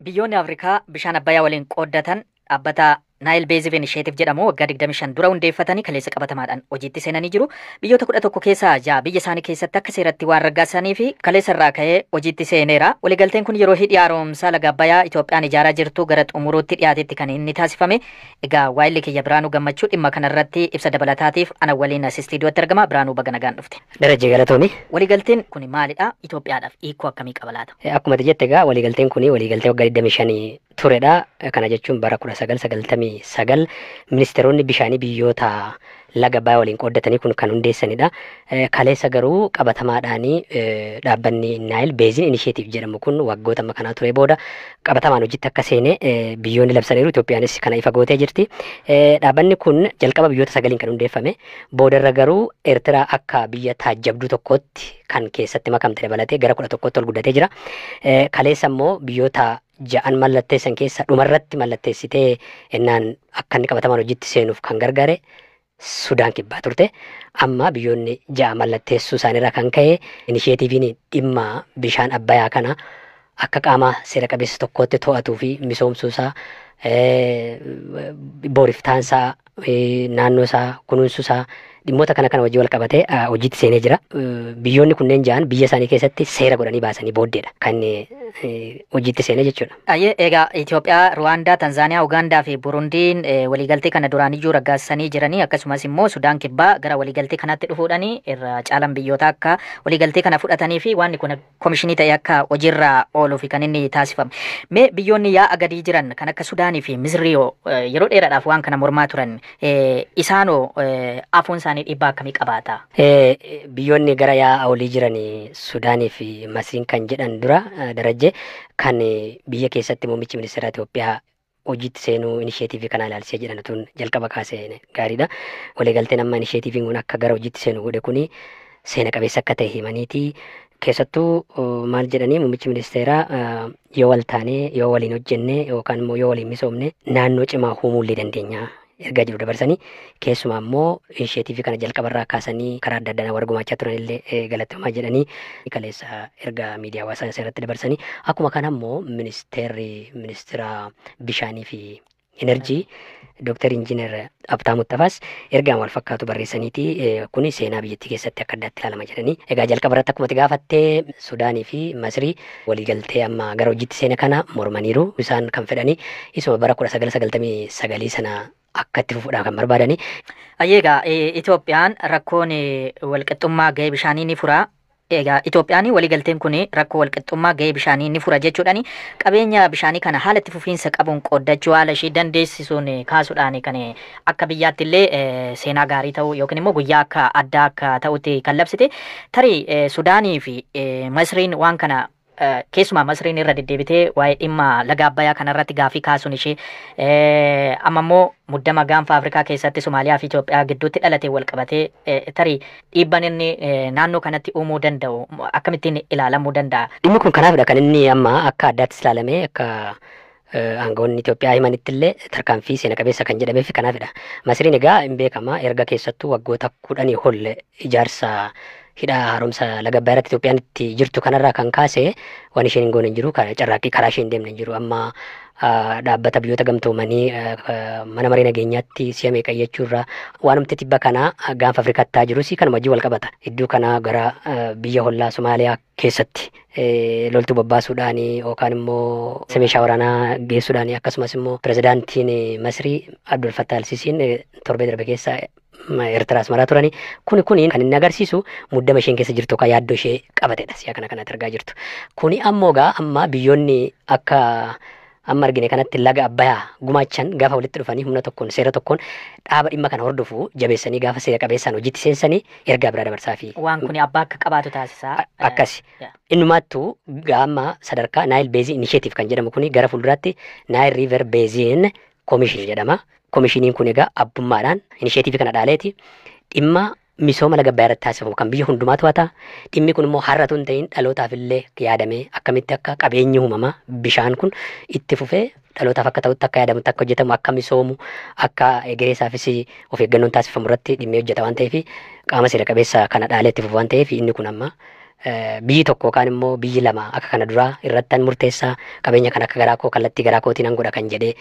Biyyoonni Afrikaa bishaan Abbayyaa waliin qooddatan dhaabbata Nile Basin Initiative jedhamu waggaa 25 dura hundeeffatanii kaleessa qabatamaadhaan hojiitti seenanii jiru. Biyyoota 11 keessaa 6 biyya isaanii keessatti akka seeratti waan raggaasanii fi kaleessa irraa ka'ee hojiitti seeneera. Waliigalteen kun yeroo hidhi haaromsaa laga Abbayyaa Itoophiyaan ijaaraa jirtu gara xumuruutti dhiyaatetti kan inni taasifame. Egaa waayilli kiyya Biraanuu Gammachuu dhimma kanarratti ibsa dabalataatiif ana waliin as istiidiyootti argama. Biraanuu, baga nagaan dhufte. Darajee, galatoomii. Waliigalteen kun maalidha? Itoophiyaadhaaf hiikoo akkamii qaba laata? Akkuma jette egaa, waliigalteen kun waliigaltee waggaa 25 turedha. Kana jechuun bara 1999 ministeeronni bishaanii biyyoota laga Abbayyaa waliin qooddatanii kun kan hundeessanidha. Kaleessa garuu qabatamaadhaan dhaabbanni Nile Basin Initiative jedhamu kun waggoota amma kanaa ture booda qabatamaan hojiitti akka seene biyyoonni labsaniiru. Itoophiyaanis kana ifa gootee jirti. Dhaabbanni kun jalqaba biyyoota sagaliin kan hundeeffame, boodarra garuu Eertiraa akka biyya taajjabduu tokkootti kan keessatti makamte dabalatee gara 11tti ol guddatee jira. Kaleessa immoo biyyoota ja'an mallatteessan keessa dhumarratti mallatteessitee ennaan akka inni qabatamaan hojiitti seenuuf kan gargaare Sudaan Kibbaa turte. Amma biyyoonni ja'a mallatteessuu isaaniirraa kan ka'e inisheetiiviin dhimma bishaan Abbayyaa kana akka qaama seera qabeessa tokkootti to'atuu fi misoomsuu isaa, booriftaansaa, naannoo isaa kunuunsuu isaa, dhimmoota kana kana wajjin wal qabatee hojiitti seenee jira. Biyyoonni kunneen ja'an biyya isaanii keessatti seera godhanii baasanii booddeedha kan hojiitti seenee jechuudha. Ayyee, egaa Itoophiyaa, Ruwaandaa, Tanzaaniyaa, Ugaandaa fi Burundiin waliigaltee kana duraaniyyuu raggaasisanii jiranii, akkasumas immoo Sudaan Kibbaa gara waliigaltee kanaatti dhufuudhaan irra caalan biyyoota akka waliigaltee kana fudhatanii fi waan kun komishinii ta'e akka hojiirra ooluu fi kan inni taasifame. Mee biyyoonni yaa'a gadii jiran kan akka Sudaanii fi Misrii yeroo dheeraadhaaf waan kana mormaa turan, isaanoo afuun isaanii dhiibbaa akkamii qabaata? Biyyoonni gara yaa'a olii jiran Sudaanii fi Masriin kan jedhan dura, Darajjee, kan biyya keessatti muummichi ministeera Itoophiyaa hojiitti seenuu inisheetiivii kana ilaalchisee jedhan tun jalqaba kaasee gaariidha. Waliigalteen amma inisheetiiviin kun akka gara hojiitti seenu godhe kuni seena qabeessa akka ta'e himaniiti. Keessattuu maal jedhanii, muummichi ministeeraa yoo wal taanee, yoo waliin hojjenne yookaan immoo yoo waliin misoomne naannoo cimaa uumuu illee dandeenya ergaa jiru dabarsanii, keessumaa immoo inisheetiivii kana jalqabarraa kaasanii karaa adda addaan warra gumaachaa turan illee galatoomaa jedhanii kaleessa ergaa miidiyaa hawaasaa irratti dabarsanii. Akkuma kana immoo ministeerri ministeera bishaanii fi enerjii Dooktar Injiinar Habtaamuu Ittafaas ergaan wal fakkaatu barreessaniiti kuni seenaa biyyattii keessatti akka addaatti ilaalama jedhanii. Egaa jalqaba irratti akkuma gaafattee, Sudaanii fi Masrii waliigaltee amma gara hojiitti seene kana mormaniiru. Isaan kan fedhanii isuma bara 1999 sana akka itti fufuudhaan kan barbaadanii. Egaa Itoophiyaan rakkoon walqixxummaa gahee bishaanii ni fura. Egaa Itoophiyaan waliigalteen kun rakkoo walqixxummaa gahee bishaanii ni fura jechuudhaan, qabeenya bishaanii kana haala itti fufiinsa qabuun qooddachuu haala ishee dandeessisuun kaasuudhaan, kan akka biyyaatti illee seenaa gaarii ta'uu yookiin immoo guyyaa akka addaa akka ta'utti kan labsite. Tarii Sudaanii fi Masriin waan kana, keessumaa Masriin irra deddeebitee waa'ee dhimma laga Abbayyaa kanarratti gaafii kaasuun ishee, amma immoo muddama gaanfa Afrikaa keessatti Somaaliyaa fi Itoophiyaa gidduutti dhalate wal qabatee, tarii dhiibban inni naannoo kanatti uumuu danda'u akkamittiin ilaalamuu danda'a? Dhimmi kun kanaafidha kan inni amma akka addaattis ilaalamee, akka aangawoonni Itoophiyaa himanitti illee tarkaanfii seena qabeessa kan jedhameef kanaafidha. Masriin egaa hin beekama, erga keessattuu waggoota 10 ol ijaarsa hidha haaromsa laga Abbayyaa irratti Itoophiyaan itti jirtu kanarraa kan kaase waan isheen hin goone hin jiru, carraaqqii karaa isheen hin deemne hin jiru. Amma dhaabbata Biyyoota Gamtoomanii mana maree nageenyaatti si'a meeqa jechuurraa waanumti tibba kanaa gaanfa Afrikaatti ta'aa jirus kanuma wajjin wal qabata. Iddoo kanaa gara biyya hollaa Somaaliyaa keessatti loltuu bobbaasuudhaan yookaan immoo meeshaa waraanaa geessuudhaan, akkasumas immoo pirezidaantiin Masrii Abdul Fattah al-Sisiin torbee darbe keessa Eertiraas maraa turani. Kuni kuni kan inni agarsiisu muddama isheen keessa jirtu yookaan yaaddoo ishee qabatedha si'a kana kanatti argaa jirtu. Kuni ammoo gaa amma biyyoonni akka amma argine kanatti laga Abbayyaa gumaachan gaafa walitti dhufanii humna tokkoon, seera tokkoon dhaaba dhimma kana hordofu jabeessanii gaafa seera qabeessaan hojiitti seensanii ergaa biraa dabarsaa fi Waan kun abbaa akka qabaatu taasisaa. Akkasi. Innumaattuu gaama sadarkaa Nile Basin Initiative kan jedhamu kuni gara fuulduraatti Nile River Basin Commission jedhama. Komishiniin kun egaa abbummaadhaan inisheetiivii kana dhaaleeti dhimma misooma laga Abbayyaa irratti taasifamu kan biyya hundumaa to'ata. Dhimmi kun immoo har'a tun ta'in dhalootaaf illee yaadamee akkamitti akka qabeenyi uumamaa bishaan kun itti fufee dhalootaaf akka ta'utti akka yaadamutti akka hojjetamu, akka misoomu, akka egeree isaafis of eeggannoon taasifamu irratti dhimmee hojjeta waan ta'eef, qaama seera qabeessa kana dhaalee itti fufu waan ta'eef, inni kun amma Biyyi tokko yookaan immoo biyyi lama akka kana duraa irrattan murteessaa qabeenya kan akka garaa koo kallattii garaa kootiin nan godha kan jedhee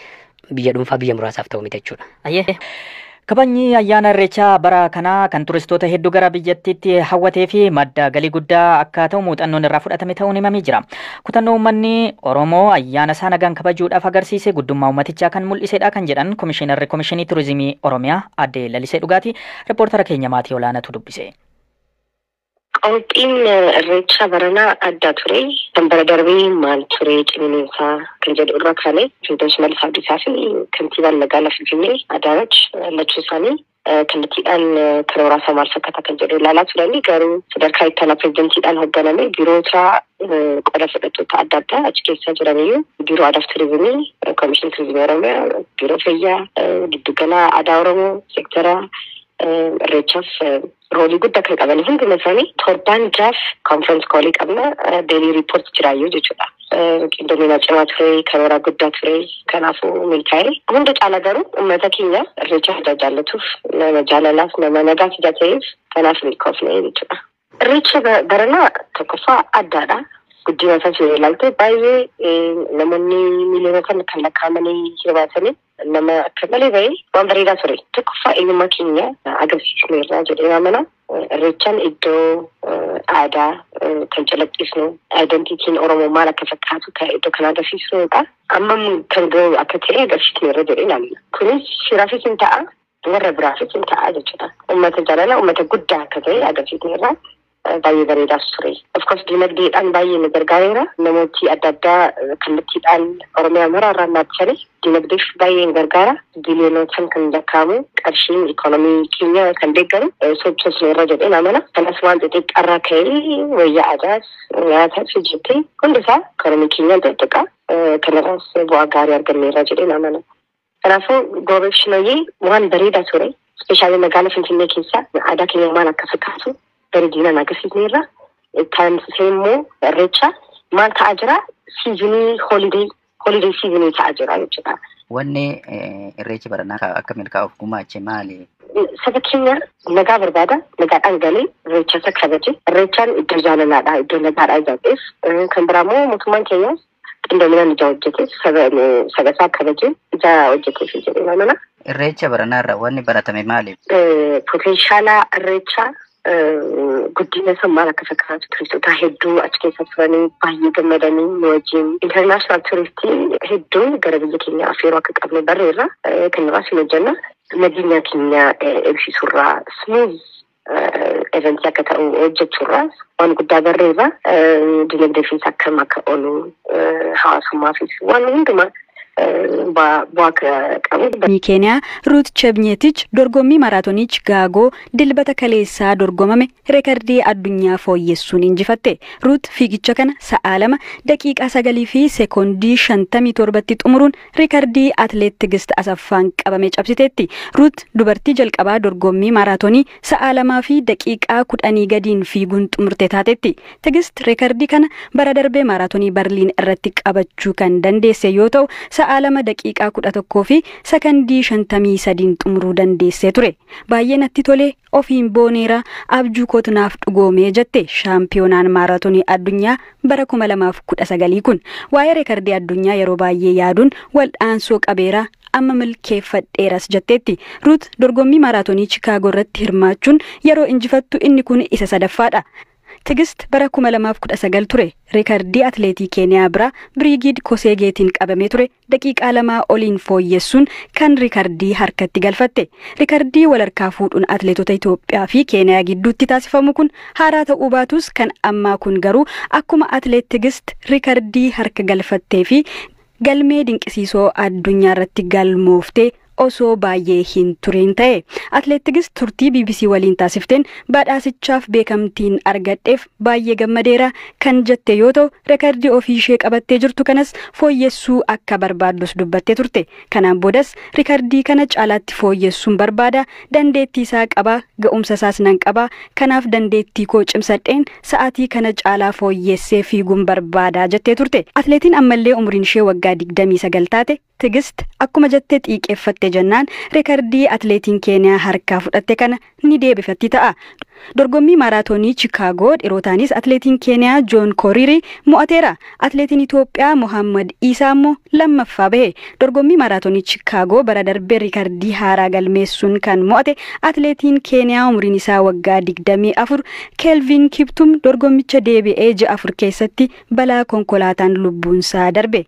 biyya dhuunfaa biyya muraasaaf ta'u miti jechuudha. Ayyee. Kabajni ayyaana Irreechaa bara kanaa kan turistoota hedduu gara biyyattiitti hawwatee fi madda galii guddaa akka ta'u muuxannoon irraa fudhatame ta'uun himamee jira. Kutannoo uummanni Oromoo ayyaana isaa nagaan kabajuudhaaf agarsiise guddummaa uummatichaa kan mul'isedha kan jedhan Komishinarri Komishinii Turizimii Oromiyaa Aadde Lalisee Dhugaati. Riippoortara keenya Maatii Olaanaatu dubbise. Qophiin Irreechaa baranaa adda ture. Kan bara darbee maal ture ciminiinsaa kan jedhu irra kaane Pireezidaantii Shimallis Abdiisaa fi kantiibaan magaalaa Finfinnee Adaanach lachuu isaanii kallattiidhaan karoora isaa maal fakkaata kan jedhu ilaalaa turanii, garuu sadarkaa itti aanaa pireezidaantiidhaan hoogganame biiroota qoda fudhattoota adda addaa achi keessa jiraniyyuu, biiroo aadaa fi turizimii, Komishinii Turizimii Oromiyaa, biiroo fayyaa, giddugala aadaa Oromoo, seektara Irreechaaf roolii guddaa kan qaban hunduma isaanii torbaan jaaf conference callii qabna, daily report jiraayyuu jechuudha. Qindoomina cimaa ture, karoora guddaa ture, kanaafuu milkaa'e. Hunda caala garuu uummata keenya Irreecha jaallatuuf, nama jaalalaaf, nama nagaaf ija ta'eef kanaaf milkoofne jechuudha. Irreecha baranaa tokkoffaa addaadha. Guddina isaas yoo ilaalte baay'ee namoonni miiliyoona kan lakkaa'amanii hirmaatanii nama akka malee bahee waan bareedaa ture. Tokkoffaa eenyummaa keenya agarsiisneerra jedhee amana. Irreechaan iddoo aadaa kan calaqqisnu, identityn Oromoo maal akka fakkaatu kan iddoo kan agarsiisnudha. Amma kan gahu akka ta'e agarsiisneerra jedhee amana. Kunis firaafis hin ta'a, warra biraafis hin ta'a jechuudha. Uummata jaalala, uummata guddaa akka ta'e agarsiisneerra. Baay'ee bareedaas ture. Of course dinagdeedhaan baay'ee nu gargaareera. Namooti adda addaa kallattiidhaan Oromiyaa maraarraa naachisanii dinagdeef baay'ee nu gargaara. Biliyoonootaan kan lakkaa'amu qarshiin ikoonomii keenya kan deeggaru sochoosneerra jedhee amana. Kanas waan xixiqqaarraa ka'ee wayyaa aadaas nyaataas hojjettee hundisaa ikoonomii keenya xixiqqaa kanarraas bu'aa gaarii arganneerra jedhee amana. Kanaafuu goobeef waan bareedaa ture. Especially magaalaa Finfinnee keessa aadaa keenya maal akka fakkaatu bareedinaan agarsiisneerra. Taansisee immoo Irreecha maal ta'aa jira? Seasonii holiday seasonii ta'aa jira jechuudha. Wanni Irreechi baranaa akka milkaa'uuf gumaache maali? Saba keenya nagaa barbaada. Nagaadhaan galee Irreecha isa kabaje. Irreechaan iddoo jaalalaadha, iddoo nagaadha ijaateef. Kan biraa immoo mootummaan keenyas qindoominaan ijaa hojjeteef, saba isaa kabaje ijaa hojjeteef jedhee amana. Irreecha baranaarraa wanni baratame maali? Potentiala Irreechaa, guddina isaa maal akka fakkaatu, turistoota hedduu achi keessa turanii baay'ee gammadanii nu wajjin, international turistii hedduun gara biyya keenya affeeruu akka qabnu barreerra, kan biraas hin hojjenna. Nageenya keenya eegsisurraa, smooth eventii akka ta'u hojjechuurraa waan guddaa barreerra. Dinagdeefis akkam akka oolu, hawaasummaafis waan hundumaa bu'aa qabu. Keeniyaa Ruut Chebnyetich dorgommii maaraatoonii Chicaagoo Dilbata kaleessaa dorgomame reekardii addunyaa fooyyessuun injifatte. Ruut fiigicha kana sa'a 2 daqiiqaa 9 fi sekoondii 57tti xumuruun reekardii atleet Tigist Asaffaan qabame cabsiteetti. Ruut dubartii jalqabaa dorgommii maaraatoonii sa'a 2 fi daqiiqaa 10 gadiin fiiguun xumurte taatetti. Tigist reekardii kana bara darbee maaraatoonii Barliin irratti qabachuu kan dandeesse yoo ta'u, sa'a 2 daqiiqaa 11 fi sakandii 53n xumuruu dandeessee ture. "Baay'ee natti tolee, ofiin booneera, abjuu kootu naaf dhugoomee," jette shaampiyoonaan maaraatoonii addunyaa bara 2019 kun. "Waa'ee reekardii addunyaa yeroo baay'ee yaaduun waldhaansoo qabeera, amma milkeeffadheeras," jetteetti. Ruut dorgommii maaraatoonii Chikaagoo irratti hirmaachuun yeroo injifattu inni kun isa sadaffaadha. Tigist bara 2019 ture reekardii atleetii Keeniyaa biraa Biriigiid Koseegeetiin qabamee ture daqiiqaa 2 oliin fooyyessuun kan reekardii harkatti galfatte. Reekardii walharkaa fuudhuun atleetota Itoophiyaa fi Keeniyaa gidduutti taasifamu kun haaraa ta'uu baatus, kan ammaa kun garuu akkuma atleet Tigist reekardii harka galfattee fi galmee dinqisiisoo addunyaa irratti galmooftee osoo baay'ee hin turin ta'e. Atleet Tigist turtii BBC waliin taasifteen badhaasichaaf beekamtiin argadheef baay'ee gammadeera kan jette yoo ta'u, reekardii ofii ishee qabattee jirtu kanas fooyyessuu akka barbaaddus dubbattee turte. Kanaan boodas reekardii kana caalaatti fooyyessuun barbaada, dandeettii isaa qabaa, ga'umsa isaas nan qabaa, kanaaf dandeettii koo cimsadheen sa'aatii kana caalaa fooyyessee fiiguun barbaada, jettee turte. Atleetiin ammallee umriin ishee waggaa 29 taate Tigist akkuma jettee xiiqeeffatte injifatte jennaan reekardii atileetiin Keeniyaa harkaa fudhatte kana ni deebifatti ta'a. Dorgommii maaraatoonii Chikaagoo dhiirotaanis atileetiin Keeniyaa Joon Kooriiri mo'ateera. Atileetiin Itoophiyaa Mohammad Isaa immoo lammaffaa bahe. Dorgommii maaraatoonii Chikaagoo bara darbe riikardii haaraa galmeessuun kan mo'ate atileetiin Keeniyaa umriin isaa waggaa 24 Kelvin Kiptum dorgommicha deebi'ee ji'a 4 keessatti balaa konkolaataan lubbuunsaa darbe.